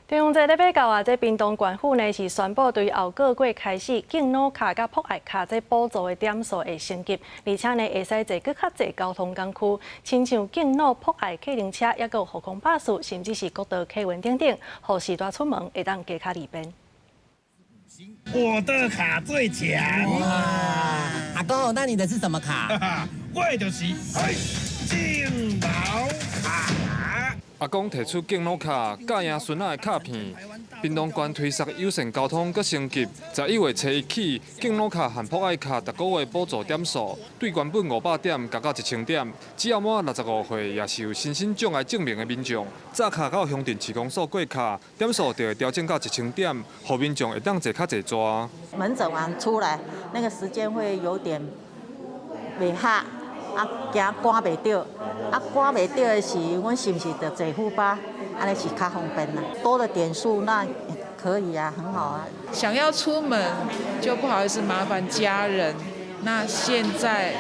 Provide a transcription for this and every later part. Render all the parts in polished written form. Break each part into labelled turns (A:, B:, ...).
A: 中元節咧欲到啊，這屏東縣府呢是宣布對後個月開始，敬老卡佮博愛卡這補助的點數會升級，而且呢會使坐閣較濟交通工具，親像敬老博愛計程車，抑閣有復康巴士，甚至是國道客運等等，予序大出門會當加較利便。
B: 我的卡最強。
C: 哇！阿公，那你的是什麼卡？
B: 我的就是敬老卡。
D: 阿公提出敬老卡，佮贏孫仔的卡片。屏東縣推捒友善交通閣升級，11月初一起，敬老卡和博愛卡逐個月補助點數，對原本500點加到1000點。只要滿65歲，也是有身心障礙證明的民眾，紮卡到鄉鎮市公所過卡，點數就會調整到1000點，予民眾會當坐較濟逝。
E: 門診完出來，那個時間會有點袂合，啊，驚趕袂著，啊，趕袂著的時，阮是毋是著坐副巴？按呢是較方便啦，多的點數那可以啊，很好啊。
F: 想要出門就不好意思麻煩家人，那現在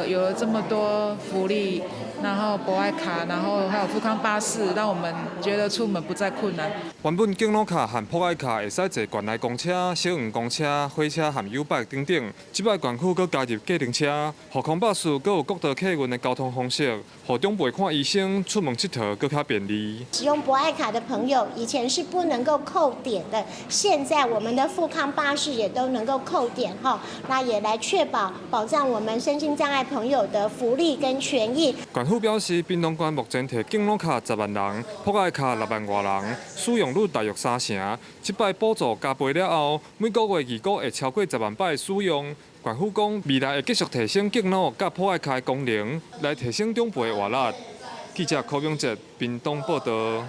F: 有了這麼多福利，然後博愛卡，然後還有復康巴士，讓我們覺得出門不再困難。
D: 原本敬老卡和博愛卡會使坐縣內公車、小黃公車、火車和YouBike 等等，這擺縣府閣加入計程車、復康巴士，閣有國道客運的交通方式，予長輩看醫生、出門𨑨迌閣較便利。
G: 使用博愛卡的朋友，以前是不能夠扣點的，現在我們的復康巴士也都能夠扣點哈，那也來確保保障我們身心障礙朋友的福利跟權益。
D: 縣府表示，屏東縣目前提敬老卡10萬人，博愛卡6萬外人，使用率大約三成。這擺補助加倍了後，每個月預估會超過10萬擺使用。縣府講，未來會繼續提升敬老佮博愛卡的功能，來提升長輩的活力。記者柯永哲屏東報道。